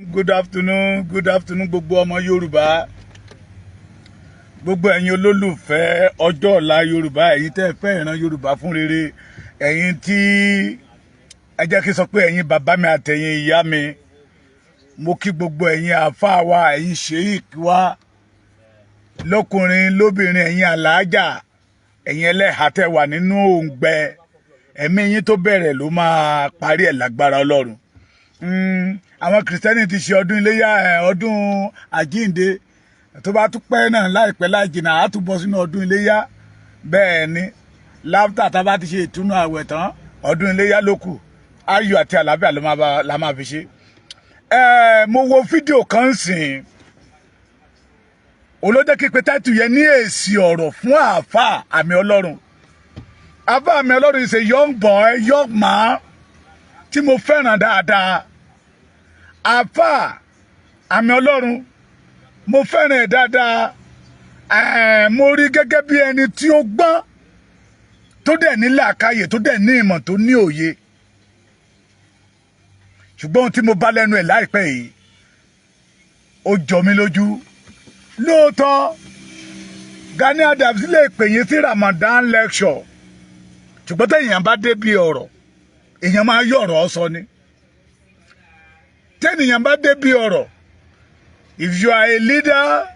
Good afternoon, good afternoon, gbogbo ọmọ Yorùbá, gbogbo ẹ̀yin olólùfẹ́ ọjọ́ ọ̀la Yorùbá, ẹ̀yin tẹ́ fẹ́ ìran Yorùbá fún rere, ẹ̀yin tí ẹ jẹ́ kí n sọ pé ẹ̀yin bàbá mi àtẹ̀yin ìyá mi, mo kí gbogbo ẹ̀yin àáfàá wa, ẹ̀yin sheik wa, lọ́kùnrin lóbìnrin, ẹ̀yin àlàájà, ẹ̀yin ẹlẹ́hàá tẹ́ wà nínú òǹgbẹ ẹ̀mí yín tó bẹ̀rẹ̀ ló máa parí ẹ̀ lágbára Ọlọ́run. Àwọn Kìrìsìtẹ́nì ti ṣe ọdún iléyà ẹ̀, ọdún àjíǹde. Tó bá tún pẹ́ náà, láìpẹ́ láì jìnnà, á tún bọ́ sínú ọdún iléyà. Bẹ́ẹ̀ ni, after tá a bá ti ṣe ìtúnú àwẹ̀ tán, ọdún iléyà ló kù. Ayọ̀ àti àlàáfíà ló máa bá la máa fi ṣe. Ẹ mo wo fídíò kan sìn olójẹ́ kí pé title yẹn ní èsì ọ̀rọ̀ fún àáfàá Àmì Ọlọ́run. Àáfàá Àmì Ọlọ́run is a young boy, young man tí mo fẹ́ràn dáadáa. Àáfàá Àmì Ọlọ́run, mo fẹ́ràn ẹ̀ dáadáa. Mo rí gẹ́gẹ́ bí ẹni tí ó gbọ́n, tó dẹ̀ ní làákàyè, tó dẹ̀ ní ìmọ̀, tó ní òye. Ṣùgbọ́n ohun tí mo bá lẹ́nu ẹ̀ láìpẹ́ yìí, ó jọ mí lójú. Lóòótọ́, Gani Adams lè pè yín sí Ramadan lecture, ṣùgbọ́n téèyàn bá débi ọ̀rọ̀, èèyàn máa yọ ọ̀rọ̀ sọ ni. Tẹ́nìyàn bá débi ọ̀rọ̀, if you are a leader,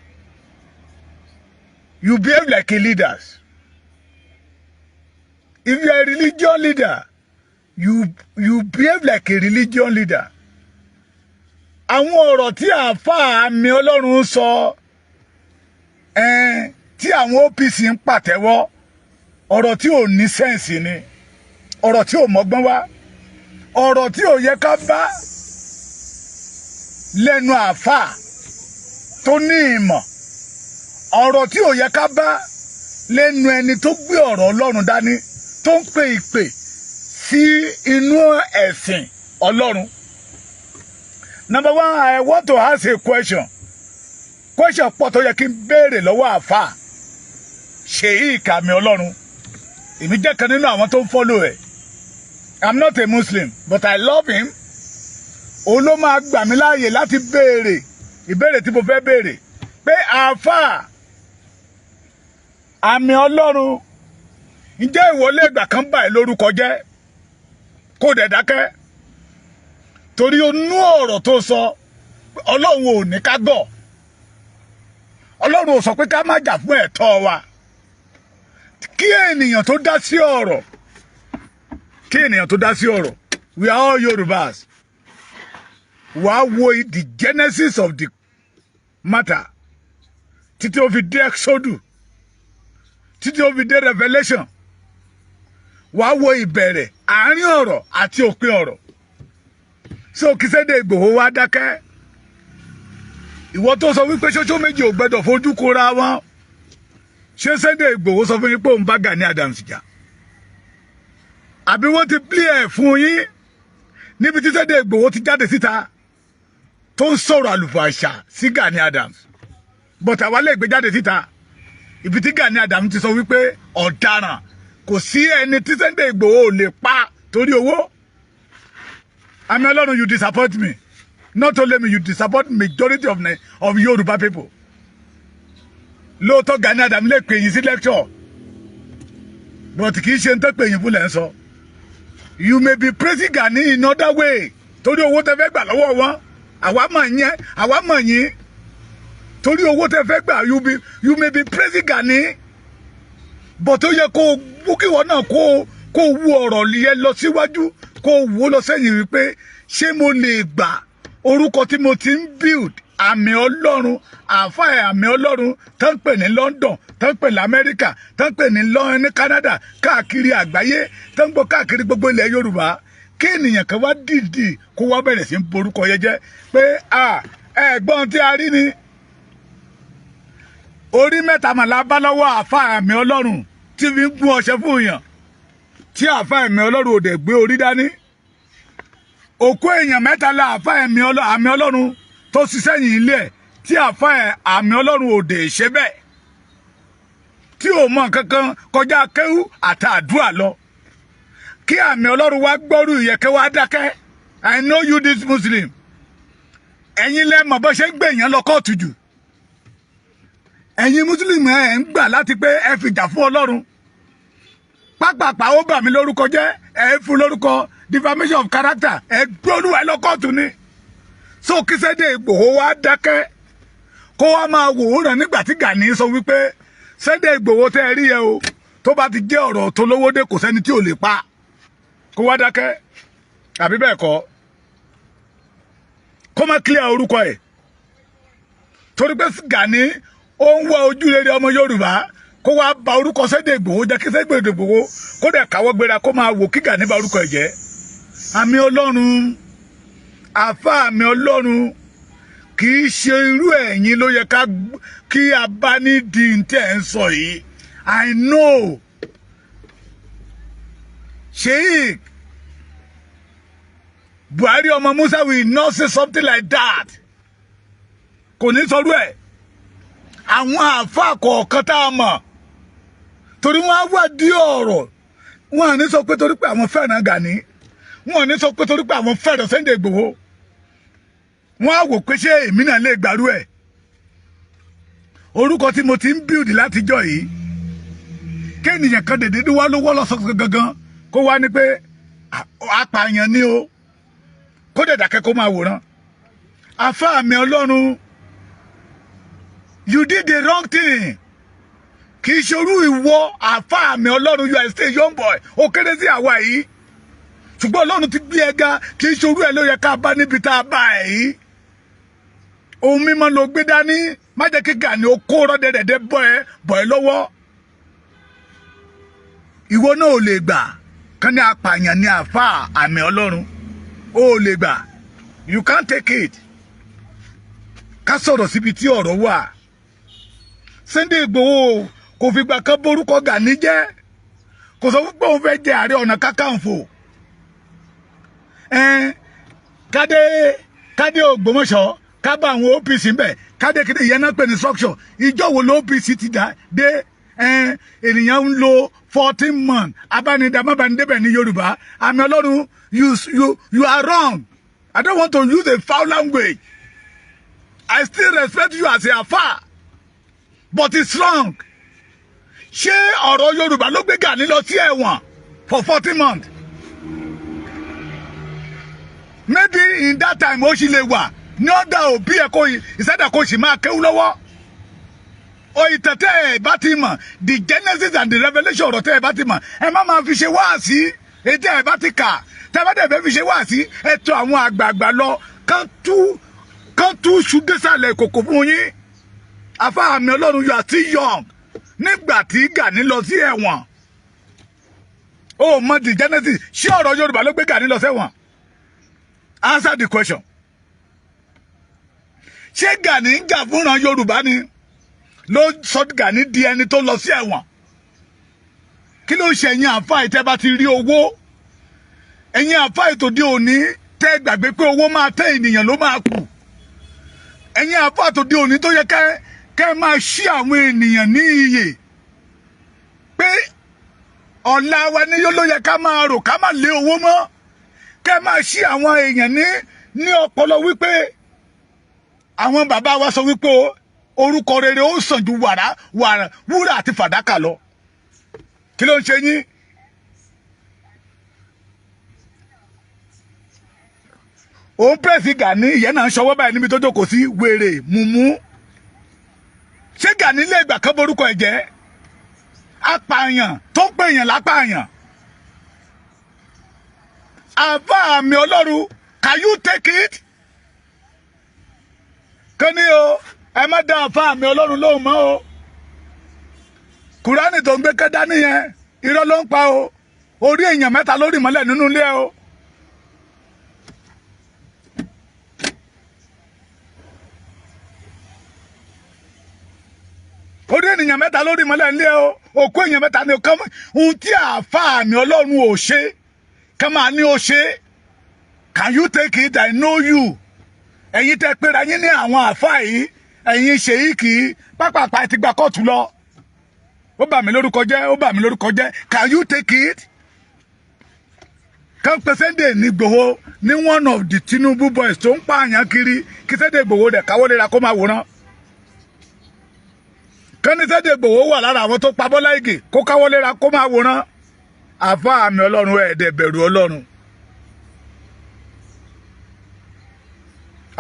you behave like a leader. If you are a religion leader, you behave like a religion leader. Àwọn ọ̀rọ̀ tí àáfàá Àmì Ọlọ́run sọ ẹn tí àwọn OPC ń pàtẹ́wọ́, ọ̀rọ̀ tí ò ní sense ni, ọ̀rọ̀ tí ò mọ́gbọ́n wá, ọ̀rọ̀ tí ò yẹ ká bá lẹ́nu àáfàá tó ní ìmọ̀, ọ̀rọ̀ tí ò yẹ ká bá lẹ́nu ẹni tó gbé ọ̀rọ̀ Ọlọ́run dání, tó ń pè ìpè sí inú ẹ̀sìn Ọlọ́run. Number one, I want to ask a question. Question pọ̀ tó yẹ kí n béèrè lọ́wọ́ àáfàá Sheik Àmì Ọlọ́run. Èmi jẹ́ kan nínú àwọn tó ń follow ẹ̀. I'm not a Muslim, but I love him. Òun ló máa gbà mí láàyè láti béèrè ìbéèrè tí mo fẹ́ béèrè pé, àáfàá Àmì Ọlọ́run, ǹjẹ́ ìwọlé ìgbà kan bá ẹ lórúkọ jẹ́ kó dẹ̀ dákẹ́? Torí onú ọ̀rọ̀ tó sọ, Ọlọ́run ò ní ká gọ̀, Ọlọ́run ò sọ pé ká má jà fún ẹ̀tọ́ wa. Kí ènìyàn tó dá sí ọ̀rọ̀, kí ènìyàn tó dá sí ọ̀rọ̀, we are all Yorùbás. Wàá wo the genesis of the matter títí ó fi dé Exodus, títí ó fi dé Revelation. Wàá wo ìbẹ̀rẹ̀, àárín ọ̀rọ̀ àti òpin ọ̀rọ̀. So kí Sunday Ìgbòho wá dákẹ́, ìwọ tó sọ wípé ṣoṣo méjì ò gbẹdọ̀ fojú kóra wọn, ṣé Sunday Ìgbòho sọ fún yín pé òun bá Gani Adams jà? Àbí wọ́n ti play ẹ̀ fún yín níbi tí Sunday Ìgbòho ti jáde síta tó ń sọ̀rọ̀ àlùfàṣà sí Gani Adams? But àwa lè gbé jáde síta ibi tí Gani Adams ti sọ wípé ọ̀daràn kò sí ẹni tí Sunday Ìgbòho ò lè pa torí owó. Àmì Ọlọ́run, you disappoint me. Not only me, you disappoint majority of Yoruba people. Lóòótọ́, Gani Adams lè pè yín sí lecture, but kì í ṣe ń tẹ́ pè yín fún lẹ́ ń sọ. You may be praising Gani in other way torí owó tẹ́ fẹ́ gbà lọ́wọ́ wọn. Àwa mọ̀ yín, àwa mọ̀ yín. Torí owó tẹ́ fẹ́ gbà, you may be praising Gani, but ó yẹ kó o kíwọ náà kó o wú ọ̀rọ̀ yẹn lọ síwájú, kó o wò lọ sẹ́yìn wípé, ṣé mo lè gbà orúkọ tí mo ti ń build, Àmì Ọlọ́run, àáfàá Àmì Ọlọ́run tó ń pè ní London, tó ń pè ní Amẹ́ríkà, tó ń pè ní lọ́rin ní Canada, káàkiri àgbáyé, tó ń gbọ́ káàkiri gbogbo ilẹ̀ Yorùbá, kí ènìyàn kan wá dìdì kó wá bẹ̀rẹ̀ sí ń borúkọ yẹn jẹ́ pé ẹ̀gbọ́n tí a rí ni orí mẹ́ta màlá bá lọ́wọ́ àáfàá Àmì Ọlọ́run tí fi ń gún ọṣẹ fún èèyàn, tí àáfàá Àmì Ọlọ́run ò dẹ̀ gbé orí dání. Òkú èèyàn mẹ́ta la àáfàá Àmì Ọlọ́run tó ṣiṣẹ́ yìí ilé ẹ̀, tí àáfàá Àmì Ọlọ́run ò dẹ̀ ṣe bẹ́ẹ̀, tí ò mọ kankan kọjá kéwú àtàdúrà lọ. Kí Àmì Ọlọ́run wá gbọ́rù ìyẹ̀kẹ́ wá dákẹ́. I know you, this Muslim. Ẹ̀yin lẹ mọ̀ bó ṣe ń gbé èèyàn lọ kóòtù jù. Ẹ̀yin Mùsùlùmí, ẹ̀ ń gbà láti pé ẹ fìjà fún Ọlọ́run pápápá. Ó bà mí lórúkọ jẹ́, ẹ fún lórúkọ defamation of character, ẹ gbé olúwa ẹ lọ kóòtù ni. So kí Sunday Ìgbòho wá dákẹ́, kó wá máa wò ó ràn nígbà tí Gani sọ wípé Sunday Ìgbòho tẹ́ ẹ rí yẹ o, tó bá ti jẹ́ ọ̀rọ̀ tó lówó dé, kò sẹ́ni tí ò lè pa, kó wá dákẹ́, àbí bẹ́ẹ̀ kọ́, kó má clear orúkọ ẹ̀, torí pé Gani ó ń wá ojú rere ọmọ Yorùbá, kó wá ba orúkọ Sunday Ìgbòho jẹ́, kí Sunday Ìgbòho kó dẹ̀ káwọ́ gbéra, kó máa wò kí Gani ba orúkọ ẹ̀ jẹ́? Àmì Ọlọ́run, àfa àmì Ọlọ́run, kì í ṣe irú ẹ̀yin ló yẹ ká kí a bá nídìí tẹ̀ ń sọ yìí. I know Sheikh Buhari ọmọ Musa will not say something like that. Kò ní sọrú ẹ̀. Àwọn àáfàá kọ̀ọ̀kan tá a mọ̀, torí wọ́n á wádìí ọ̀rọ̀, wọn à ní sọ pé torí pé àwọn fẹ́ràn Gani, wọn à ní sọ pé torí pé àwọn fẹ́ràn Sunday Igboho. Wọ́n á wò pé ṣé èmi náà lè gbàrú ẹ̀? Orúkọ tí mo ti ń build látijọ́ yìí, kéènìyàn kan dèdè wá lówó lọ́sọ̀ọ́ gangan, kó wá ní pé apààyàn ni o, kó dẹ̀ dákẹ́, kó máa wòran. Àfáà mi Ọlọ́run, you did the wrong thing. Kì í ṣorú ìwọ, àfáà mi Ọlọ́run. You are still young boy, ó kéré sí àwa yìí, ṣùgbọ́n Ọlọ́run ti gbé ẹ ga. Kì í ṣorú ẹ ló yẹ ká bá níbi tá a bá ẹ yìí. Ohun mímọ́ ló gbé dání. Má jẹ́ kí Gani ó kó rọ́dẹ̀dẹ̀dẹ̀ bọ́ ẹ lọ́wọ́. Ìwọ náà ò lè gbà kán ní apààyàn ní àfáà àmì Ọlọ́run. Ó lè gbà, you can't take it. Ká sọ̀rọ̀ síbi tí ọ̀rọ̀ wà. Sunday Igboho kò fìgbà kan borúkọ Gani jẹ́. Kò sọ fún pé òun fẹ́ jẹ Ààrẹ Ọ̀nà Kakanfò. Ẹn kádé kádé Ògbómọ̀ṣọ́, ká bá àwọn OPC ń bẹ̀, kádé kí ni ìyẹn náà pè ní structure. Ìjọ wo ló OPC ti dá dé? Ènìyàn ń lo 14 months abánidàmábánidébẹ̀ ní Yorùbá. Àmì Ọlọ́run, you are wrong. I don't want to use a foul language. I still respect you as a afa, but it's wrong. Ṣé ọ̀rọ̀ Yorùbá ló gbé Gani lọ sí ẹ̀wọ̀n for 14 months? Maybe in that time, ó sì lè wà ní ọ̀dà òbí ẹ̀, kó ìsẹ́dà, kó sì máa kéwú lọ́wọ́. O ìtẹ̀tẹ̀ ẹ̀ bá ti mọ̀, the genesis and the revelation, ọ̀rọ̀ tẹ́ ẹ̀ bá ti mọ̀, ẹ má máa fi ṣe wáàsí. Ètò ẹ̀ bá ti kà, tẹ́ ẹ bá dẹ̀ fẹ́ fi ṣe wáàsí, ẹ tọ̀ àwọn àgbààgbà lọ, kán tú ṣu désàlẹ̀ kòkò fún yín. Afáàmì Ọlọ́run, you are still young. Nígbà tí Gani lọ sí ẹ̀wọ̀n, ó mọ the genesis. Ṣé ọ̀rọ̀ Yorùbá ló gbé Gani lọ sẹ́wọ̀n? Answer the question. Ṣé Gani ń jà fúnra Yorùbá ni ló sọ Gani di ẹni tó lọ sí ẹ̀wọ̀n? Kí ló ṣe ẹ̀yin àáfàá ìtẹ́ bá ti rí owó? Ẹ̀yin àáfàá ètò di òní tẹ́ gbàgbé pé owó máa tẹ́, ènìyàn ló máa kù. Ẹ̀yin àáfàá tó di òní tó yẹ kẹ́ máa ṣí àwọn ènìyàn ní iyè pé ọ̀la wa ní yóò ló yẹ ká máa rò, ká má lé owó mọ́, kẹ́ máa ṣí àwọn èèyàn ní ọpọlọ wípé àwọn bàbá wa sọ wípé orúkọ rere ó sàn ju wàrà wàrà wúrà àti fàdákà lọ. Kí ló ń ṣe yín? Òun pẹ̀sì Gani, ìyẹn náà ń ṣọwọ́ báyìí níbi tó jókòó sí. Wèrè mùmú. Ṣé Gani lè gbà kán borúkọ ẹ̀ jẹ́? Apààyàn tó ń pèèyàn lápààyàn. Àbá àmì Ọlọ́run, can you take it? Kán ní o, ẹ má dá àfa àmì Ọlọ́run lóhùn mọ́ o. Kùránì tó ń gbé kẹ́dá nìyẹn, irọ́ ló ń pa o. Orí èèyàn mẹ́ta lórí mọ́lẹ̀ nínú ilé o. Orí ènìyàn mẹ́ta lórí mọ́lẹ̀ nílé o. Òkú èèyàn mẹ́ta ni kán. Ohun tí àáfà àmì Ọlọ́run ò ṣe, kán máa ní ó ṣe. Can you take it? I know you. Ẹ̀yin tẹ́ pera yín ní àwọn àáfà yìí, ẹ̀yin ṣèyíkì pápápá ti gba kóòtù lọ. Ó bà mí lórúkọ jẹ́, ó bà mí lórúkọ jẹ́. Can you take it? Kán pé Sunday ní Igboho ní one of the Tinubu boys tó ń pààyàn kiri, kí Sunday Igboho dẹ̀ káwọ́ lera kó máa wòran. Kán ní Sunday Igboho wà lára àwọn tó pa Bọ́lá Ìgè, kó káwọ́ lera kó máa wòran. Àfa àmì Ọlọ́run, ẹ̀ẹ́dẹ̀ bẹ̀rù Ọlọ́run.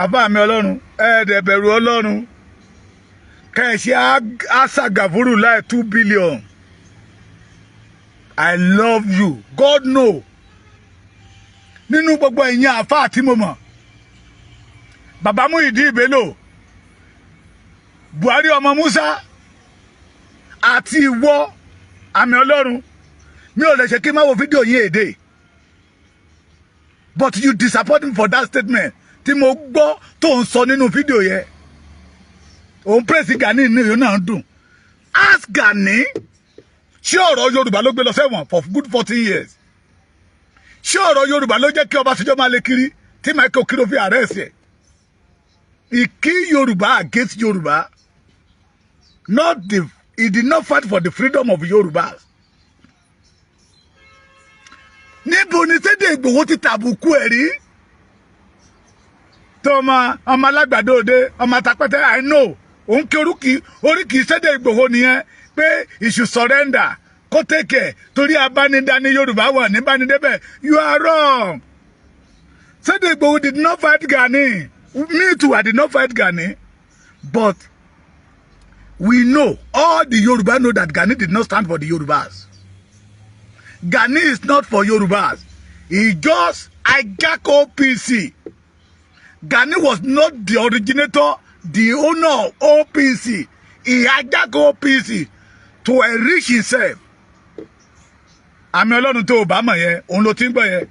Àfa àmì Ọlọ́run, ẹ̀ẹ́dẹ̀ bẹ̀rù Ọlọ́run. Kẹ̀sì àṣàgàfúrú láì 2 billion. I love you, God know. Nínú gbogbo ẹ̀yin àáfàá tí mo mọ̀, bàbá Muyideen Bello, Buhari ọmọ Musa àti ìwọ àmì Ọlọ́run, mi ò lè ṣe kí n má wo fídíò yín èdè, but you disappoint me for that statement tí mo gbọ́ tó ń sọ nínú fídíò yẹn. Òun praise Gani ní ìlú náà dùn. Ask Gani, ṣé ọ̀rọ̀ Yorùbá ló gbé lọ sẹ́wọ̀n for good 14 years? Ṣé ọ̀rọ̀ Yorùbá ló jẹ́ kí Ọbásanjọ́ máa lé kiri tí Michael Okiro fi arrest ẹ̀? He kill Yorùbá against Yorùbá, not the he did not fight for the freedom of Yorùbá. Níbo ni Sunday Igboho ti tàbùkù ẹ̀ rí? Tó ọmọ ọmọ alágbàdo òde, ọmọ atapẹ́tẹ́, I know. Òun kí oríkì oríkì Sunday Igboho nìyẹn pé he should surrender, kó take care, torí abánidání Yorùbá wà ní bánidébẹ̀. You are wrong. Sunday Igboho did not fight Gani. Me too, I did not fight Gani, but we know, all the Yoruba know that Gani did not stand for the Yorubas. Gani is not for Yorubas. He just hijack OPC. Gani was not the originator, the owner of OPC. He hijack OPC to enrich himself. Àmì Ọlọ́run, tó o bá mọ̀ yẹn, òun ló ti ń gbọ́ yẹn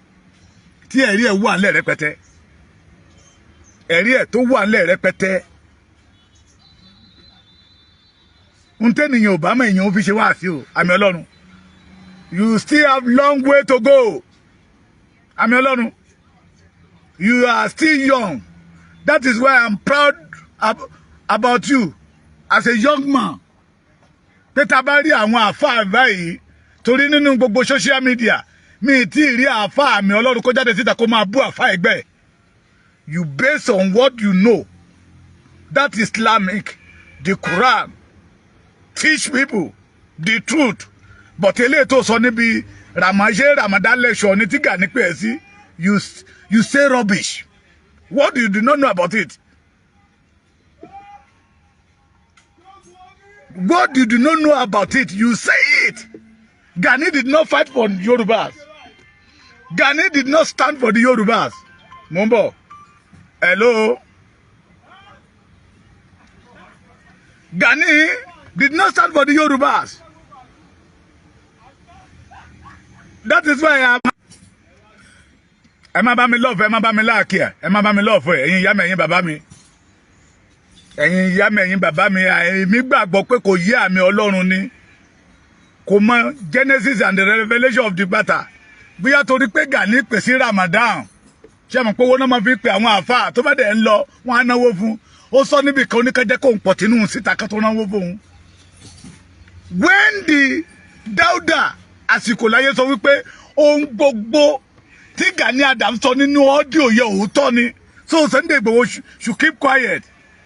tí ẹ̀rí ẹ̀ wà ńlẹ̀ rẹpẹtẹ, ẹ̀rí ẹ̀ tó wà ńlẹ̀ rẹpẹtẹ. Ń tẹ́nìyàn ò bá mọ̀, èèyàn ó fi ṣe wáàsí o. Àmì Ọlọ́run, you still have long way to go. Àmì Ọlọ́run, you are still young. That is why I'm proud ab about you as a young man, pé tá a bá rí àwọn àáfàá báyìí, torí nínú gbogbo social media, mi tí ì rí àáfàá àmì Ọlọ́run kó jáde síta kó máa bú àáfàá ẹgbẹ́. You base on what you know, that Islamic, the Quran teach people the truth, but eléyìí tó sọ níbi ramase Ramadan lecture ní tí Gani pè é sí, you say rubbish. What you do not know about it, what you do not know about it, you say it. Gani did not fight for Yorubas. Gani did not stand for the Yorubas. Mo ń bọ̀. Hello. Gani did not stand for the Yorubas. That is why I'm. Ẹ má bá mi love, ẹ má bá mi like ẹ, ẹ má bá mi love ẹ. Ẹ̀yin ìyá mi, ẹ̀yin bàbá mi, ẹ̀yin ìyá mi, ẹ̀yin bàbá mi, èmi gbàgbọ́ pé kò yé àmì Ọlọ́run ni, kò mọ Genesis and the revelation of the matter. Bóyá torí pé Gani pè sí Ramadan, ṣé mo pé owó náà máa fi pe àwọn àáfàá tó bá dẹ̀ ń lọ, wọn á náwó fún. Ó sọ níbi kan, oníkẹ́jẹ́ kó ń pọ̀ tínú síta ká tó náwó fún un. When the Dáúdà àsìkò láyé sọ wípé ohun gbogbo tí Gani Adams sọ nínú audio yẹ òótọ́ ni, so Sunday Igboho should keep quiet,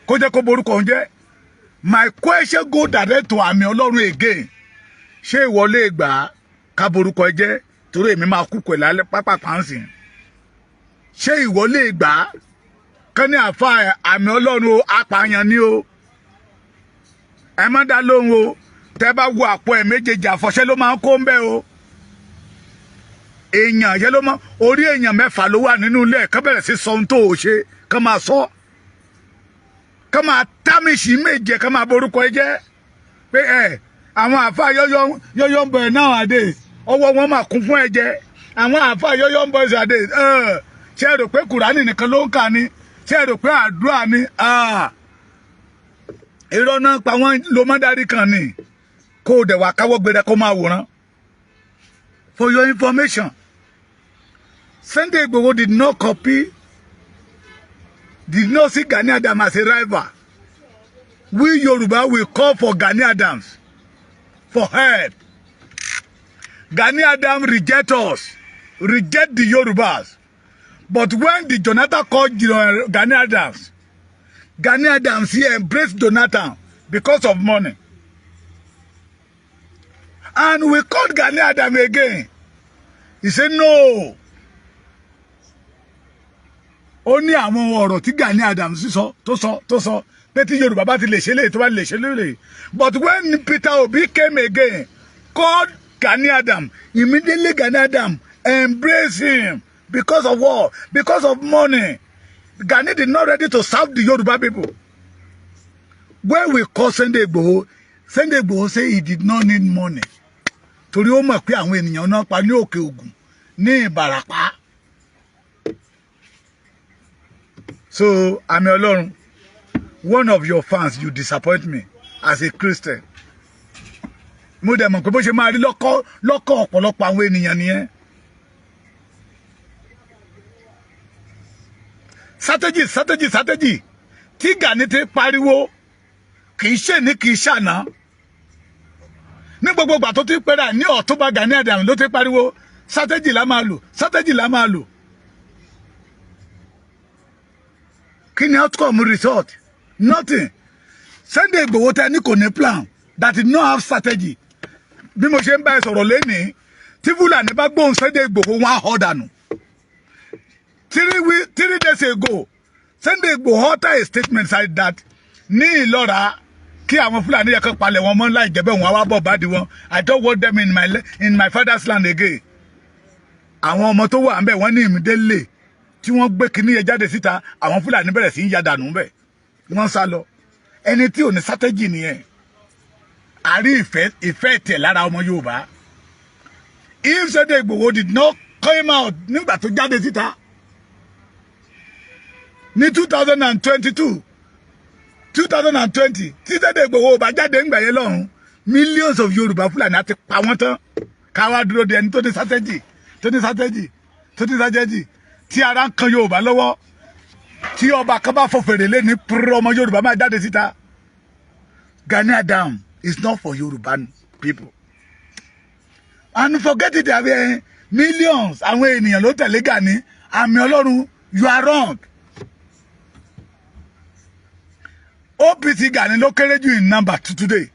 kó jẹ́ kó borúkọ òun jẹ́. My question go direct to àmì Ọlọ́run again. Ṣé ìwọ lè gbà á ká borúkọ ẹ jẹ́? Torí èmi máa kú pẹ̀lú alẹ́ pápá pàǹsìn. Ṣé ìwọ lè gbà á kán ní àfa àmì Ọlọ́run o, apààyàn ni o, ẹ má dá lóhùn o, tẹ́ bá wo àpò ẹ̀ méjèèjì, àfọ̀ṣẹ́ ló máa ń kó ń bẹ́ o, èèyàn yẹn ló mọ orí èèyàn mẹ́fà ló wà nínú ilé ẹ̀, kán bẹ̀rẹ̀ sí sọ ohun tó o ṣe, kán máa sọ, kán máa támìsì méje, kán máa borúkọ ẹ jẹ́ pé ẹ àwọn àfa yọyọ yọyọ ń bọ̀ ẹ̀ nowadays, ọwọ́ wọn máa kún fún ẹ̀jẹ̀. Àwọn àfa yọyọ ń bọ̀ ẹ̀ nowadays, ṣé ẹ rò pé Kùránì nìkan ló ń kà ni? Ṣé ẹ rò pé àdúrà ni? Irọ́ náà pa wọ́n ló má dárí kan ni, kó o dẹ̀ wá káwọ́ gbéra kó máa wòran. For your information, Sunday Igboho did not copy, did not see Gani Adams as a rival. We Yoruba will call for Gani Adams for help. Gani Adams reject us. reject the Yorubas. But when the Jonathan called Gani Adams, Gani Adams, he embraced Jonathan because of money. And we called Gani Adams again. He said no. Ó ní àwọn ọ̀rọ̀ tí Gani Adams sọ, tó sọ pé tí Yorùbá bá ti lè ṣe léyìí, tó bá lè ṣe léyìí. But when Peter Obi came again, called Gani Adams, immediately Gani Adams embraced him. Because of what? Because of money. Gani did not ready to serve the Yoruba people. When we call Sunday Igboho, Sunday Igboho say he did not need money, torí ó mọ̀ pé àwọn ènìyàn náà pa ní Òkè Ògùn, ní Ìbàràpá. So àmì Ọlọ́run, one of your fans, you disappoint me as a Christian. Mo dẹ̀ mọ̀ pé bó ṣe máa rí lọ́kọ́ lọ́kọ́ ọ̀pọ̀lọpọ̀ àwọn ènìyàn nìyẹn. Strategy, strategy, strategy tí Gani ti pariwo, kì í ṣe ní, kì í ṣàná, ní gbogbo ìgbà tó ti pẹ́ra ní Ọ̀túnba Gani Adams ló ti pariwo strategy la máa lò, strategy la máa lò. Kí ni outcome, result? Nothing. Sunday Igboho tẹ ní kò ní plan, that did not have strategy. Bí mo ṣe ń bá ẹ sọ̀rọ̀ lénìí, tí Fúlàní bá gbóhùn Sunday Igboho, wọn á họ dànù. 3 days ago, Sunday Igboho utter a statement like that ní Ìlọ́ra, kí àwọn Fúlàní yẹ kó palẹ̀ wọn mọ́, láì jẹ́ bẹ́ẹ̀, wọn á wá bọ̀ bá di wọn. I don't want them in my father's land again. Àwọn ọmọ tó wà ń bẹ̀, wọ́n ní immediately tí wọ́n gbé kinní yẹn jáde síta, àwọn Fúlàní bẹ̀rẹ̀ sí í ya dànù bẹ̀, wọ́n sá lọ. Ẹni tí ò ní strategy nìyẹn. Àrí ìfẹ́ tẹ̀ lára ọmọ Yorùbá. If Sunday Igboho did not come out nígbà tó jáde síta ní 2022, 2020, tí Sunday Igboho ò bá jáde ńgbà yẹn lọ́hùn, millions of Yorùbá, Fúlàní á ti pa wọ́n tán. Káwá dúró de ẹni tó ní strategy, tó ní strategy, tó ní strategy, tí ara ń kan Yorùbá lọ́wọ́. Tí ọba kan bá fọ fèrè lé ní púrọ́, ọmọ Yorùbá máa jáde síta. Gani Adams is not for Yorùbá people, and forget it. Àbí millions àwọn ènìyàn ló tẹ̀lé Gani? Àmì Ọlọ́run, you are wrong. OPC Gani ló kéré jù in number to today,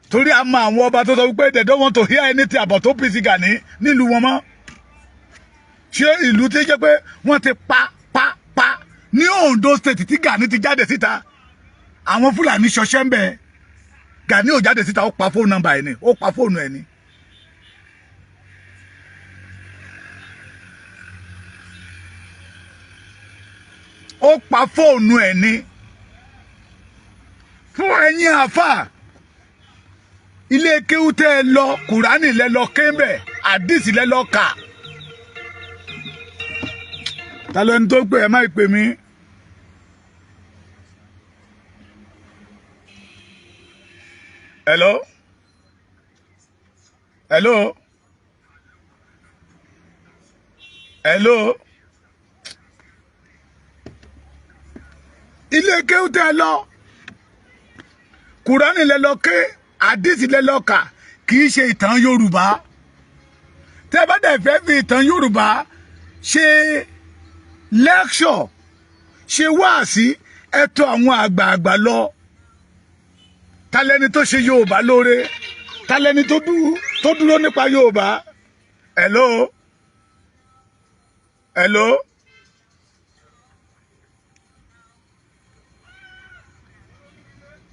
torí a mọ àwọn ọba tó sọ wípé they don't want to hear anything about OPC Gani nílùú wọn mọ́. Ṣé ìlú tí jẹ́ pé wọ́n ti pa pa pa ní Ondo State, tí Gani ti jáde síta, àwọn Fúlàní ṣọṣẹ́ ń bẹ? Gani ò jáde síta, ó pa fóònù nọ́mbà ẹ̀ ni, ó pa fóònù ẹ̀ ni. Ó pa fóònù ẹ̀ ni. Fún ẹ̀yin àfà ilé kéwú tẹ́ ẹ lọ, Kùránì lẹ lọ kéńbẹ̀, àdìsí lẹ lọ kà. Ta ló ń tó pé ẹ má pè mí? Hello, hello, hello. Ilé kéwú tẹ́ ẹ lọ, Kùránì lẹ lọ ké, àdìsí lẹ lọ kà, kì í ṣe ìtàn Yorùbá. Tẹ́ bá dẹ̀ fẹ́ fi ìtàn Yorùbá ṣe lecture, ṣe wáàsí, ẹ tọ̀ àwọn àgbààgbà lọ. Talẹ́ni tó ṣe Yorùbá lóore? Talẹ́ni tó dúró nípa Yorùbá? Hello, hello.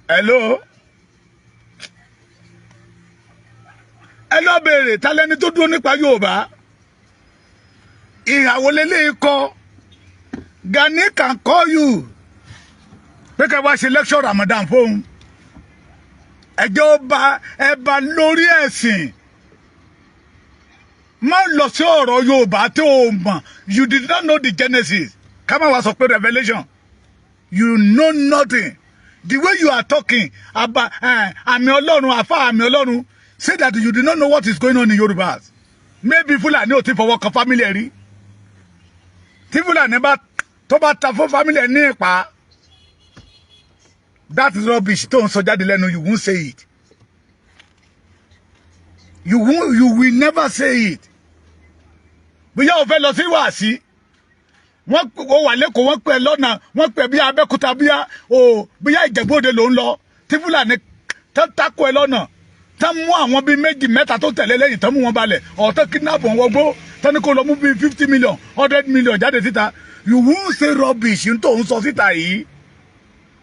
Hello. Ẹ lọ bèèrè, talẹ́ni tó dúró nípa Yorùbá? Ìhàwó lélẹ́yìí kọ? Gani can call you pé ká wá ṣe lecture Ramadan fóun. Ẹjọ́ bá ẹ bá lórí ẹ̀sìn, má lọ sí ọ̀rọ̀ Yorùbá tó o mọ̀. You did not know the genesis, ká má wá sọ pé revelation. You know nothing. The way you are talking about àmì Ọlọ́run, àfa àmì Ọlọ́run, say that you did not know what is going on in Yorùbá. Maybe Fúlàní ò ti fọwọ́ kan family ẹ̀ rí. Tí Fúlàní bá tó bá ta fún family ẹ̀ ní ìpa, that is rubbish tó ń sọ jáde lẹ́nu. You won't say it. You won't, you will never say it. Bóyá o fẹ́ lọ sí wàásí, wọ́n ó wà lẹ́kọ̀ọ́, wọ́n pẹ̀ lọ́nà, wọ́n pẹ̀ bí Abẹ́òkúta, bíyà o, bóyá Ìjẹ̀bú-Òde ló ń lọ, tí Fúlàní tán takò ẹ lọ́nà, tán mú àwọn bíi méjì mẹ́ta tó tẹ̀lé lẹ́yìn, tán mú wọn balẹ̀, ọ̀tọ́ kidnap wọn wọgbó, tán ní kó lọ mú bíi 50 million, 100 million jáde síta, you won't say rubbish tó ń sọ síta yìí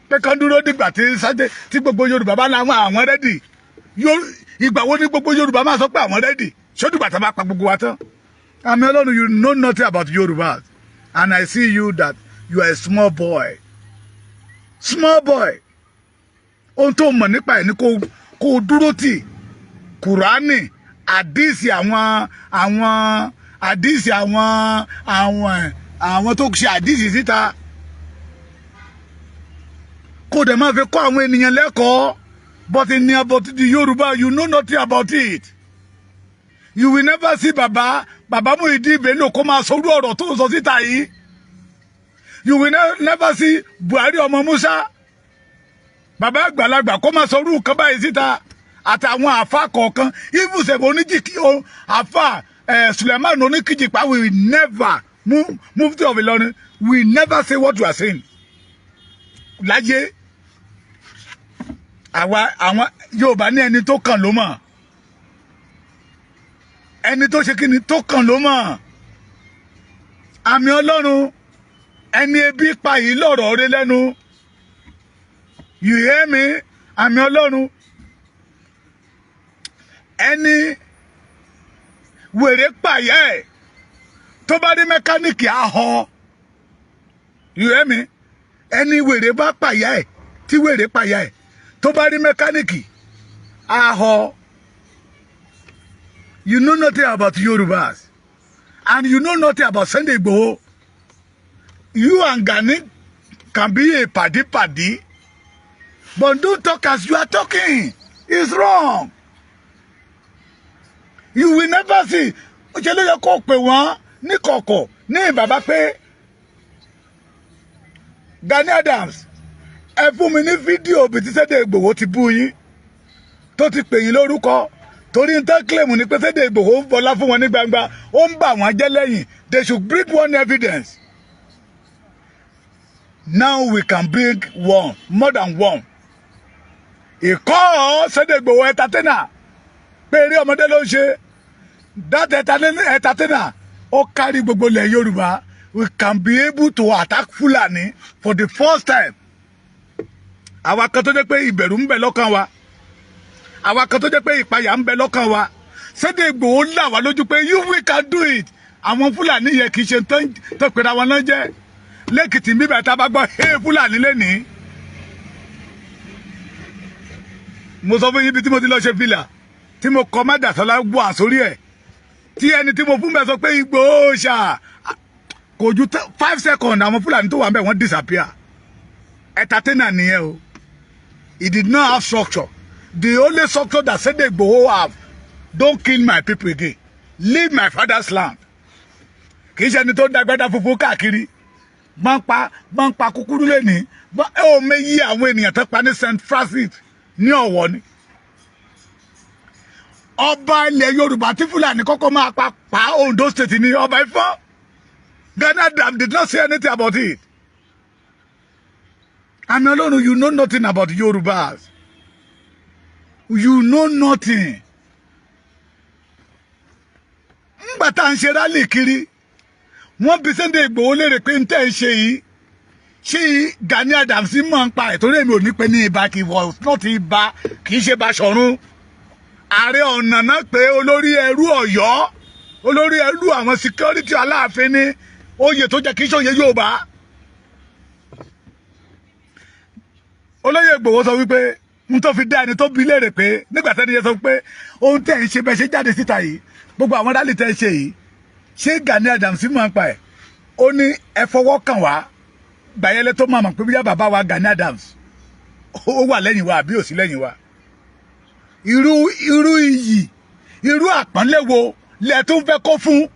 pé kán dúró dìgbà tí sáté tí gbogbo Yorùbá bá láwọn àwọn ready. Ìgbà wo ni gbogbo Yorùbá máa sọ pé àwọn ready? Ṣó dìgbà tá a bá pa gbogbo wa tán? Àmì Ọlọ́run, you know nothing about Yorùbá, and I see you that you are a small boy, small boy. Ohun tó mọ̀ nípa ẹ̀ ní kó dúró tì Kùránì, àdìsí, àwọn àdìsí, àwọn tó ṣe àdìsí síta, kó dẹ̀ máa fi kọ́ àwọn ènìyàn lẹ́kọ̀ọ́. But in about the Yorùbá, you know nothing about it. You will never see baba baba Muyideen Bello kó máa sọrú ọ̀rọ̀ tó ń sọ síta yìí. You will never see Buhari ọmọ Musa, bàbá àgbàlagbà, kó máa sọrú nǹkan báyìí síta, àtàwọn àfa kọ̀ọ̀kan, ibùsẹ̀ oníjìkì, àfa Suleiman oníkìjìpá will never move. Mufti of Ìlọrin will never say what you are saying láyé. Àwa àwọn Yorùbá ní ẹni tó kàn ló mọ̀, ẹni tó ṣe kíni tó kàn ló mọ̀. Àmì Ọlọ́run, ẹni ebi pa yìí lọ́rọ̀ rẹ lẹ́nu. You hear me? Àmì Ọlọ́run, ẹni wèrè pààyà ẹ̀ tó bá rí mẹkáníìkì ahọ́. You hear me? Ẹni wèrè bá pààyà ẹ̀, tí wèrè pààyà ẹ̀, tó bá rí mẹkáníìkì ahọ́. You know nothing about Yorubas and you know nothing about Sunday Igboho. You and Gani can be a paddy paddy, but don't talk as you are talking. It's wrong. You will never see. Ó ṣe ló yẹ kó pè wọ́n ní kọ̀kọ̀ ní bàbá pé, "Gani Adams, ẹ fún mi ní fídíò bí tí Sunday Igboho ti bú yín, tó ti pè yín lórúkọ," torí n tẹ́ claim ní pé Sunday Igboho ń bọlá fún wọn ní gbangba, ó ń bà wọ́n jẹ́ lẹ́yìn. They should bring one evidence. Now we can bring one, more than one. Ìkọ́ Sunday Igboho entertainer, pé eré ọmọdé ló ń ṣe. That entertainer, ó kárí gbogbo ilẹ̀ Yorùbá. We can be able to attack Fulani for the first time. Àwa kan tó jẹ́ pé ìbẹ̀rù ń bẹ lọ́kàn wa, àwa kan tó jẹ́ pé ìpayà ń bẹ lọ́kàn wa, Sunday Igboho là wá lójú pé you, we can do it. Àwọn Fúlàní yẹn kì í ṣe tán pera wọn náà jẹ́ lẹ́kìtì bíbẹ̀. Tá a bá gbọ́ hey Fúlàní lẹ́nìí, mo sọ fún yín bí tí mo ti lọ ṣe fìlà tí mo kọ Májàsọ́lá wà sórí ẹ̀, tí ẹni tí mo fún bẹ́ẹ̀ sọ pé Ìgbòho ṣá, kò ju 5 seconds, àwọn Fúlàní tó wà ń bẹ̀ wọ́n disappear. Entertainer nìyẹn o. He did not have structure. The only structure that Sunday Igboho have: "Don't kill my people again, leave my father's land." Kì í ṣe ẹni tó ń dagbádá funfun káàkiri, máa ń pa, máa ń pa kúkúrú lẹ́nìí. Ẹ ò méyí àwọn ènìyàn tó pa ní St. Francis ní Ọ̀wọ̀ ni. Ọba ilẹ̀ Yorùbá tí Fúlàní kọ́kọ́ máa pa pa Ondo State ní ọba Ifọ̀n. Gani Adams did not say anything about it. Àmì Ọlọ́run, you know nothing about Yorùbás. You know nothing. Ńgbà tá à ń ṣe rally kiri, wọ́n bi Sunday Igboho léèrè pé ń tẹ́ ń ṣe yìí, ṣé Gani Adams mọ̀ ń pa ẹ̀? Torí èmi ò ní pé ní ibà, kì í wọ̀ not ibà, kì í ṣe Baṣọ̀run. Ààrẹ ọ̀nà náà pé olórí ẹrú Ọ̀yọ́, olórí ẹrú àwọn security Aláàfin ní oyè tó jẹ́ kì í ṣòye Yorùbá. Olóyè Ìgbòho sọ wípé n tó fi dá ẹni tó bi léèrè pé nígbà tẹ́ni yẹn sọ pé ohun tẹ́ ń ṣe bẹ́ẹ̀ ṣe jáde síta yìí, gbogbo àwọn rally tẹ́ ń ṣe yìí, ṣé Gani Adams mọ̀ ń pa ẹ̀? Ó ní ẹ fọwọ́ kàn wá gbàyẹlẹ tó máa mọ̀ pé bíyà bàbá wa Gani Adams ó wà lẹ́yìn wa àbí ò sí lẹ́yìn wa. Irú iyì, irú àpọ́nlé wo lẹ tó ń fẹ́ kó fún?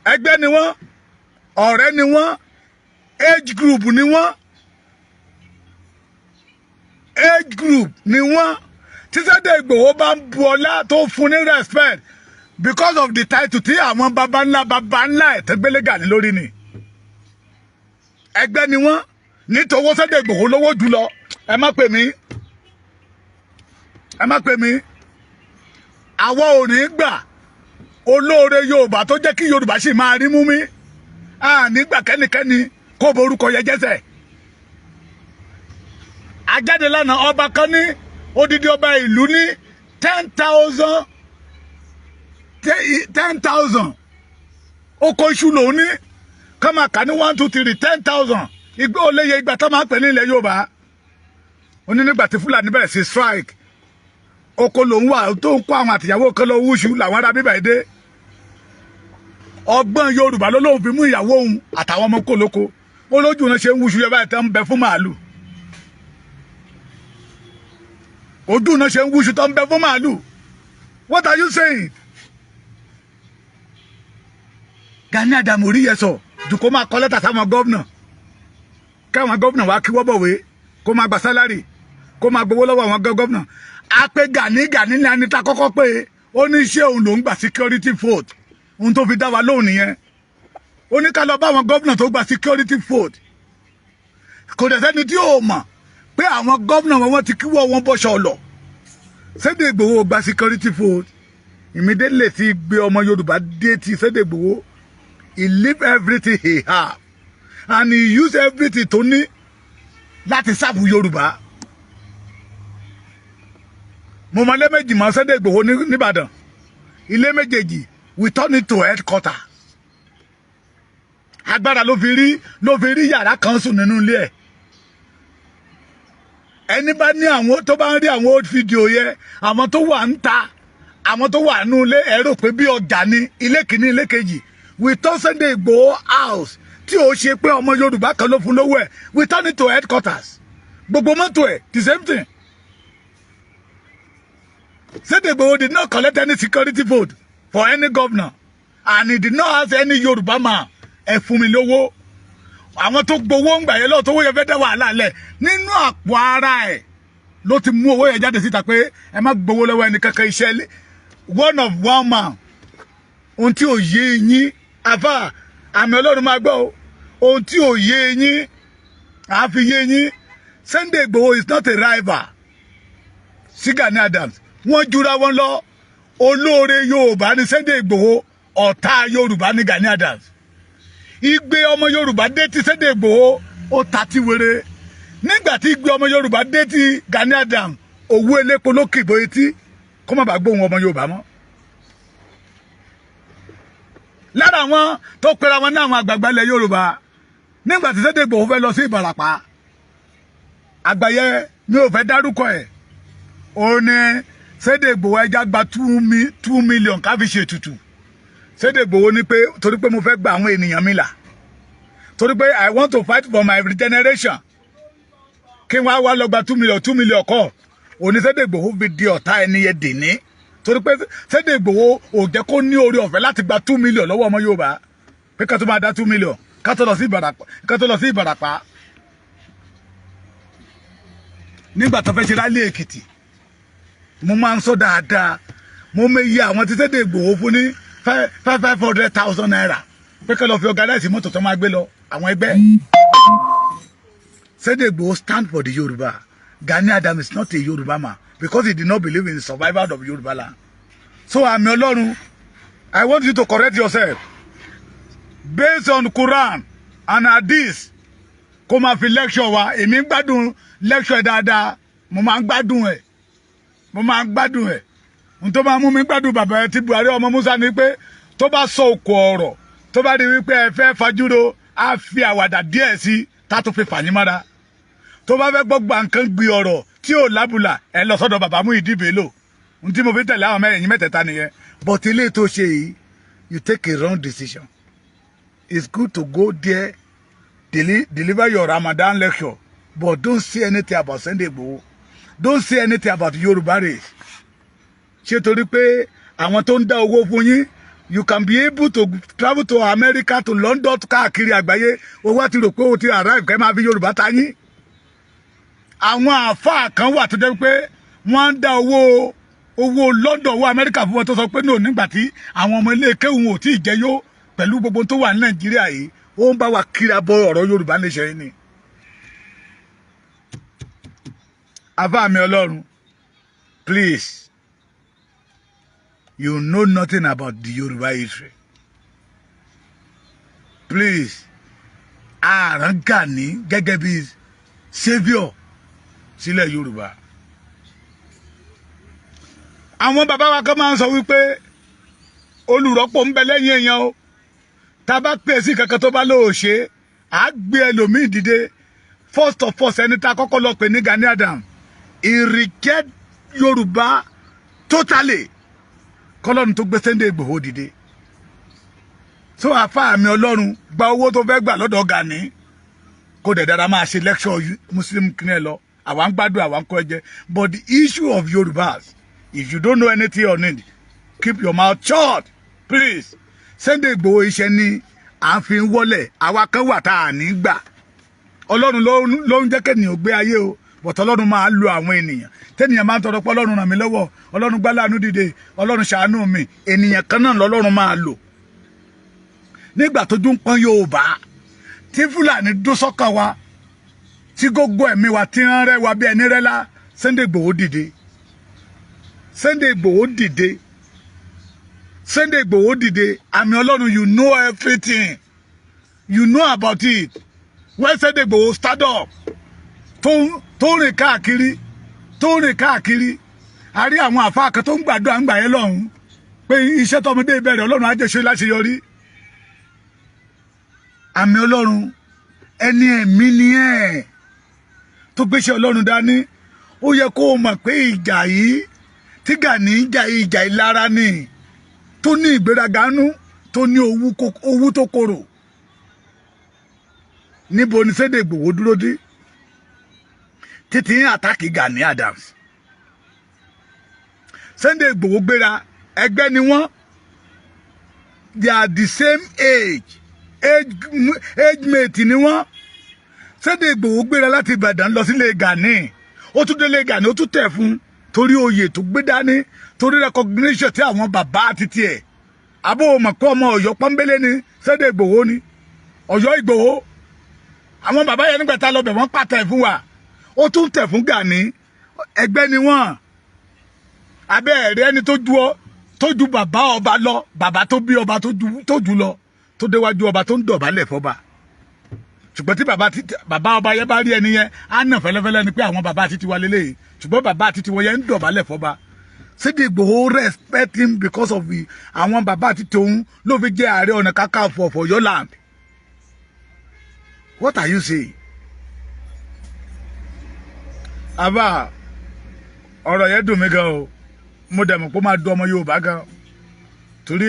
Ẹgbẹ́ ni wọ́n, ọ̀rẹ́ ni wọ́n, age group ni wọ́n, age group ni wọ́n. Tí Sunday Igboho bá ń bu ọlá tó fún ní respect, Because of the title tí àwọn baba ńlá baba ńlá ẹ̀ tẹ́gbélé Gani lórí ni. Ẹgbẹ́ ni wọ́n nítorí Sunday Igboho lówó jùlọ. Ẹ má pè mí, ẹ má pè mí. Àwọn ò ní gbà. Olóore Yorùbá tó jẹ́ kí Yorùbá sì máa rí mú mi à nígbà kẹ́nikẹ́ni kó borúkọ yẹ jẹ́sẹ̀. Ajáde lánàá, ọba kan ní odidi ọba ìlú ní 10,000, 10,000 oko iṣu lòún ní ká máa kà ní one, two, three, 10,000. Ìgbé oléye ìgbà tó máa ń pè ní ilẹ̀ Yorùbá. Ó ní nígbà tí Fúlàní bẹ̀rẹ̀ sí strike, oko lòún wà tó ń kó àwọn àtìyàwó kan lọ wúṣu làwọn ará bíbà dé. Ọgbọ́n Yorùbá ló lóun fi mú ìyàwó òun àtàwọn ọmọ kó lóko. Ó lójú náà ṣe ń wúṣu yẹ báyìí tó ń bẹ fún màálù. Ojú náà ṣe ń wúṣu tó ń bẹ fún màálù. What are you saying? Gani Adams orí yẹ sọ jù kó máa kọ lẹ́tà sáwọn gómìnà, káwọn gómìnà wá kí wọ́n bọ̀wé, kó máa gba salary, kó máa gbowó lọ́wọ́ àwọn gómìnà. A pé Gani, Gani ní anita kọ́kọ́ pé ó ní iṣẹ́ òun lòún gba security vote. Ohun tó fi dá wa lóhùn nìyẹn. Ó ní ká lọ bá àwọn gómìnà tó gba security vote. Kò dẹ̀ sẹ́ni tí yóò mọ̀ pé àwọn gómìnà wọn ti kíwọ́ wọn bọ́ṣọ lọ. Sunday Igboho gba security vote. Immediately ti gbé ọmọ Yorùbá dé ti Sunday Igboho, he leave everything he have and he use everything tó ní láti serve Yorùbá. Mo mọ ilé méjì mọ Sunday Igboho nìbàdàn. Ilé méjèèjì, we turn it to headquarter. Agbára ló fi rí yàrá kan sùn nínú ilé ẹ̀. Ẹni bá ní àwọn tó bá ń rí àwọn old video yẹn, àwọn tó wà ń ta, àwọn tó wà nínú ilé, ẹ rò pé bí ọjà ni. Ilé kìíní, ilé kejì, we turn Sunday Igboho house, tí ó ṣe pé ọmọ Yorùbá kan ló fún lówó ẹ̀, we turn it to headquarters. Gbogbo mọ́tò ẹ̀, the same thing. Sunday Igboho did not collect any security vote for any governor and he did not ask any Yorùbá man, "Ẹ fún mi lówó." Àwọn tó gbowó ń gbà yẹn lọ́wọ́ tó wó yẹn fẹ́ dá wàhálà lẹ̀, nínú àpò ara ẹ̀ ló ti mú owó yẹn jáde síta pé ẹ má gbowó lọ́wọ́ ẹni kankan. Iṣẹ́ one of one man. Ohun tí ò yé yín, àfà àmì Ọlọ́run máa gbọ́ o. Ohun tí ò yé yín, àfi yé yín. Sunday Igboho is not a rival sí Gani Adams. Wọ́n jura wọn lọ. Olóore Yorùbá ní Sunday Igboho, ọ̀tá Yorùbá ní Gani Adams. Igbe ọmọ Yorùbá dé ti Sunday Igboho, ó ta ti wéré. Nígbà tí igbe ọmọ Yorùbá dé ti Gani Adams, owó elépo ló kìbọ etí kó má bàa gbóhùn ọmọ Yorùbá mọ́. Lára àwọn tó pera wọn ní àwọn àgbààgbà ilẹ̀ Yorùbá, nígbà tí Sunday Igboho fẹ́ lọ sí Ìbàràpá, àgbáyé mi ò fẹ́ dárúkọ ẹ̀, ó ní Sunday Igboho, ẹja gba 2 million ká fi ṣètùtù. Sunday Igboho ní pé torí pé mo fẹ́ gba àwọn ènìyàn mi là, torí pé I want to fight for my regeneration, kí wọ́n á wá lọ gba 2 million? 2 million kọ́. Òní Sunday Igboho fi di ọ̀tá ẹni yẹn dè ní, torí pé Sunday Igboho ò jẹ́ kó ní orí ọ̀fẹ́ láti gba 2 million lọ́wọ́ ọmọ Yorùbá, pé ká tó máa dá 2 million ká tó lọ sí Ìbàràpá, ká tó lọ sí Ìbàràpá. Nígbà tó fẹ́ ṣe rally Èkìtì, mo máa ń sọ dáadáa, mo mọ iye àwọn tí Sunday Igboho fún ní 500,000 naira pé ká lọ fi organize mọ́tò tó máa gbé lọ àwọn ẹgbẹ́. Sunday Igboho stand for the Yoruba. Gani Adams is not a Yoruba man because he did not believe in the survival of Yoruba land. So àmì Ọlọ́run, I want you to correct yourself based on Quran and Hadith. Kó máa fi lecture wa, èmi ń gbádùn lecture dáadáa. Mo máa ń gbádùn ẹ̀, mo máa ń gbádùn ẹ̀. N tó máa mú mi gbádùn bàbá ẹ tí Buhari ọmọ Musa ni pé tó bá sọ òkò ọ̀rọ̀, tó bá rí wípé ẹ fẹ́ fajúro, á fi àwàdà díẹ̀ sí tá tó fi fàyín mọ́ra. Tó bá fẹ́ gbọ́ gba nǹkan gbé ọ̀rọ̀ tí ò lábùlà, ẹ lọ sọ́dọ̀ bàbá Muyideen Bello. N tí mo fi tẹ̀lé àwọn mẹ́rin mẹ́tẹ̀ẹ̀ta nìyẹn. But ilé tó ṣe yìí, you take a wrong decision. It's good to go there, deliver your Ramadan lecture, but don't say anything about Sunday Igboho. Don't say anything about Yoruba race. Ṣé torí pé àwọn tó ń dá owó fún yín, you can be able to travel to America, to London, káàkiri àgbáyé, owó àti rò pé o ti arrive, kẹ́ máa fi Yorùbá ta yín? Àwọn àáfàá kan wà tó jẹ́ pé wọ́n ń dá owó. Owó London, owó Amẹ́ríkà fún wọn, tó sọ pé ní òní nígbà tí àwọn ọmọ ilé kéwù ò tí ì jẹ yó pẹ̀lú gbogbo tó wà ní Nàìjíríà yìí, ó ń bá wa kíra bọ ọ̀rọ̀ Yorùbá nation yìí ni. Àfáà mi Ọlọ́run, please, you know nothing about the Yorùbá history. Please, ààrùn Gani gẹ́gẹ́ bí saviour sílẹ̀ Yorùbá. Àwọn bàbá wa kan máa ń sọ wípé olùrọ́pò ń bẹ lẹ́yìn èèyàn o. Tá a bá pè sí kankan tó bá lóò ṣe, à á gbé ẹlòmíì dìde. First of all, ẹni tá a kọ́kọ́ lọ pè ní Gani Adams, he reject Yorùbá totally, kọ́lọ́run tó gbé Sunday Igboho dìde. So àfáà mi Ọlọ́run, gba owó tó fẹ́ gbà lọ́dọ̀ Gani, kó dẹ̀ dára máa ṣe lecture Muslim kìnìún lọ. Àwa ń gbádùn, àwa ń kọ́ ẹ jẹ. But the issue of Yorùbás, if you don't know anything on it, keep your mouth shut, please. Sunday Igboho, iṣẹ́ ní à ń fi wọlé. Àwa kan wà tá a ní gbà. Ọlọ́run ló ń jẹ́ kẹ́nìyàn gbé ayé o, but Ọlọ́run máa lo àwọn ènìyàn. Tẹ́nìyàn máa ń tọrọ pé Ọlọ́run ràn mí lọ́wọ́, Ọlọ́run gbá láàánú dìde, Ọlọ́run ṣàánú mi, ènìyàn kan náà lọ́lọ́run máa lò. Nígbà tójú ń pọ́n Yorùbá, tí Fúlàní dó sọ́kàn wa, tí gógó ẹ̀mí wa tí ń rẹ́ wa bí ẹni rẹ́lá, Sunday Igboho dìde. Sunday Igboho dìde. Sunday Igboho dìde. Àmì Ọlọ́run, you know everything, you know about it. When Sunday Igboho stand up, tó rìn káàkiri, tó rìn káàkiri, a rí àwọn àfáà kan tó ń gbàdúrà ń gbà yẹn lọ́hùn pé iṣẹ́ tọmọdé bẹ̀rẹ̀, Ọlọ́run á jẹ́ ṣe láṣeyọrí. Àmì Ọlọ́run, ẹni ẹ̀mí ni ẹ̀ tó gbéṣẹ́ Ọlọ́run dání. Ó yẹ kó o mọ̀ pé ìjà yìí tí Gani ń jà, ìjà ìlara ni, tó ní ìgbéraga nú, tó ní owú tó korò. Níbo ni Sunday Igboho dúró dé títí ń attack Gani Adams? Sunday Igboho gbéra, ẹgbẹ́ ni wọ́n. They are the same age, age mate ni wọ́n. Sunday Igboho gbéra láti Ìbàdàn lọ sílé Gani. Ó tún délé Gani, ó tún tẹ̀ fún torí oyè tó gbé dání, torí recognition tí àwọn bàbá àti tiẹ̀. Àbó mọ̀ pé ọmọ Ọ̀yọ́ pọ́nbélé ni Sunday Igboho ni, Ọ̀yọ́ Ìgbòho. Àwọn bàbá yẹn, nígbà tá a lọ bẹ̀, wọ́n pàtẹ fún wa. Ó tún tẹ̀ fún Gani, ẹgbẹ́ ni wọ́n. Abẹ́ ẹ̀rẹ́ ẹni tó ju ọ, tó ju bàbá ọba lọ, bàbá tó bí ọba tó ju lọ, tó déwájú ọba, tó ń dọ̀bálẹ̀ fọba. Ṣùgbọ́n tí bàbá ọba yẹn bá rí ẹni yẹn, á nà fẹ́lẹ́fẹ́lẹ́ ni pé àwọn bàbá títí wa lélẹ́yìí. Ṣùgbọ́n bàbá títí wọn yẹn ń dọ̀bálẹ̀ fọba. Sunday Igboho respect him because of àwọn bàbá títí òun ló fi jẹ́ Ààrẹ Ọ̀nà Kakanfò of Ọ̀yọ́ land. What are you saying? Àbá ọ̀rọ̀ yẹn dùn mí gan o. Mo dẹ̀ mọ̀ pé ó máa dùn ọmọ Yorùbá gan, torí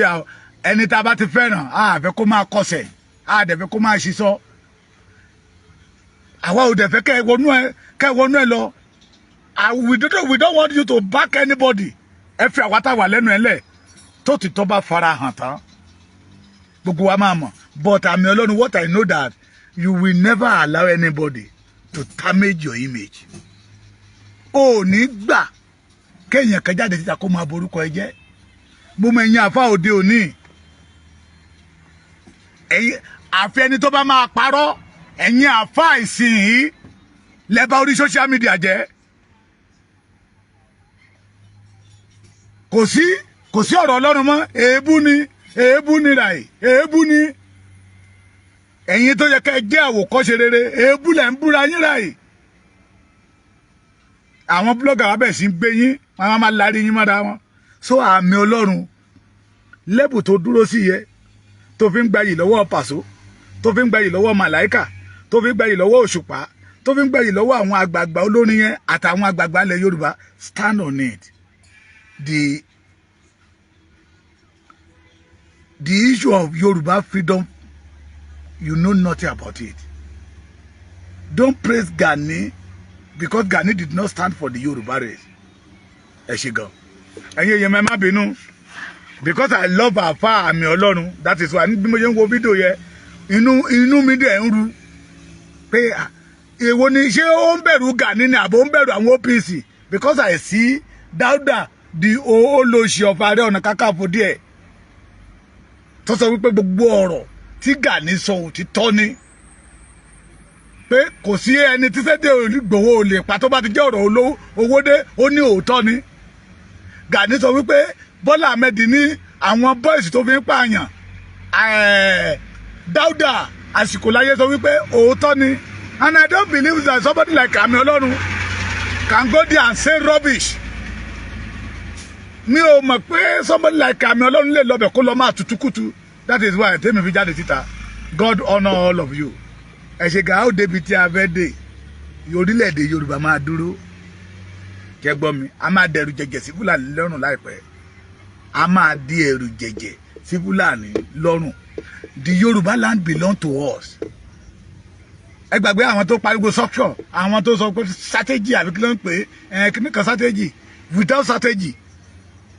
ẹni tá a bá ti fẹ́ràn, a fẹ́ kó máa kọsẹ̀, a dẹ̀ fẹ́ kó máa ṣiṣọ́. Àwa ò dẹ̀ fẹ́ kẹ́ ẹ wọnú ẹ lọ. We don't want you to back anybody. Ẹ fi àwa tá a wà lẹ́nu ẹ lẹ̀. Tó ti tọ́ bá fara hàn tán, gbogbo wa máa mọ̀. But àmì Ọlọ́run, what I know that you will never allow anybody to damage your image. O ò ní gbà kéèyàn kan jáde síta kó máa borúkọ ẹ jẹ́. Mo mọ ẹ̀yin àfa òde òní, ẹ̀yin àfi ẹni tó bá máa parọ́. Ẹ̀yin àfa ìsìn yìí lẹ́bàá orí social media jẹ́. Kò sí ọ̀rọ̀ Ọlọ́run mọ́. Èébú ni, èébú ni ràì, èébú ni. Ẹ̀yin tó yẹ ká ẹ jẹ́ àwòkọ́ṣe rere, èébú lẹ̀ ń búra yín ràì. Àwọn blogger wa bẹ̀ sí ń gbé yín, wọn máa lárí yín mọ́ra wọn. So àmì Ọlọ́run, lẹ́bù tó dúró sí yẹ, tó fi ń gbayì lọ́wọ́ Pàṣọ, tó fi ń gbayì lọ́wọ́ Màláìkà, tó fi ń gbayì lọ́wọ́ Òṣùpá, tó fi ń gbayì lọ́wọ́ àwọn àgbààgbà olórin yẹn àtàwọn àgbààgbà ilẹ̀ Yorùbá, stand on it. The issue of Yoruba freedom, you know nothing about it. Don't praise Gani, because Gani did not stand for the Yoruba race. Ẹ ṣe gan, ẹ̀yin èèyàn, ẹ má bínú, because I love àfa àmì Ọlọ́run. That is why bí mo ṣe ń wo fídíò yẹn, inú mi dẹ̀ ń ru pé èwo ni? Ṣé ó ń bẹ̀rù Gani ni, àbò ń bẹ̀rù àwọn OPC? Because I see Dáúdà The olóṣì of Ààrẹ Ọ̀nà Kakanfò díẹ̀ tó sọ wípé gbogbo ọ̀rọ̀ tí Gani sọ òtítọ́ ni, pé kò sí ẹni tí Sunday Igboho ò lè pa tó bá ti jẹ́ ọ̀rọ̀ olówó owó dé. Ó ní òótọ́ ni. Gani sọ wípé Bọ́lá Ahmed ní àwọn boys tó fi ń pààyàn. Dáúdà àsìkò láyé sọ wípé òótọ́ ni. And I don't believe that somebody like Àmì Ọlọ́run can go there and say rubbish. Mi ò mọ̀ pé somebody like Àmì Ọlọ́run lè lọ́bẹ̀ kó lọ máa tutukutu. That is why tèmi fi jáde síta. God honour all of you. Ẹ ṣe gà ó débi tí a fẹ́ dé. Orílẹ̀-èdè Yorùbá máa dúró. Jẹ́ gbọ́ mi, a máa dẹrù jẹjẹ sí Fúlàní lọ́rùn láìpẹ́. A máa di ẹrù jẹjẹ sí Fúlàní lọ́rùn. The Yorùbá land belong to us. Ẹ gbàgbé àwọn tó pariwo structure, àwọn tó sọ pé strategy, àbí kí ló ń pè é, kíní kan strategy. Without strategy,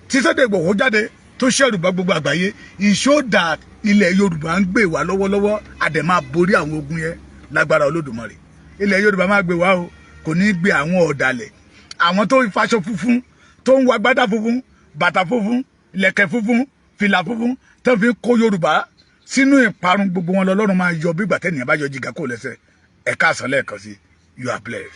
tí Sunday Igboho jáde tó ṣẹ̀rù bá gbogbo àgbáyé, it show that ilẹ̀ Yorùbá ń gbè wá lọ́wọ́lọ́wọ́. A dẹ̀ máa borí àwọn ogun yẹn lágbára Olódùmarè. Ilẹ̀ Yorùbá máa gbè wá o, kò ní gbé àwọn ọ̀dàlẹ̀, àwọn tó ń faṣọ funfun, tó ń wọ agbádá funfun, bàtà funfun, ìlẹ̀kẹ̀ funfun, fìlà funfun, tó fi ń kó Yorùbá sínú ìparun. Gbogbo wọn lọ́lọ́run máa yọ bí ìgbà tẹ́nìyàn bá yọ jìgá kó lẹ́sẹ̀. Ẹ káàsán lẹ́ẹ̀kan sí. You are blessed.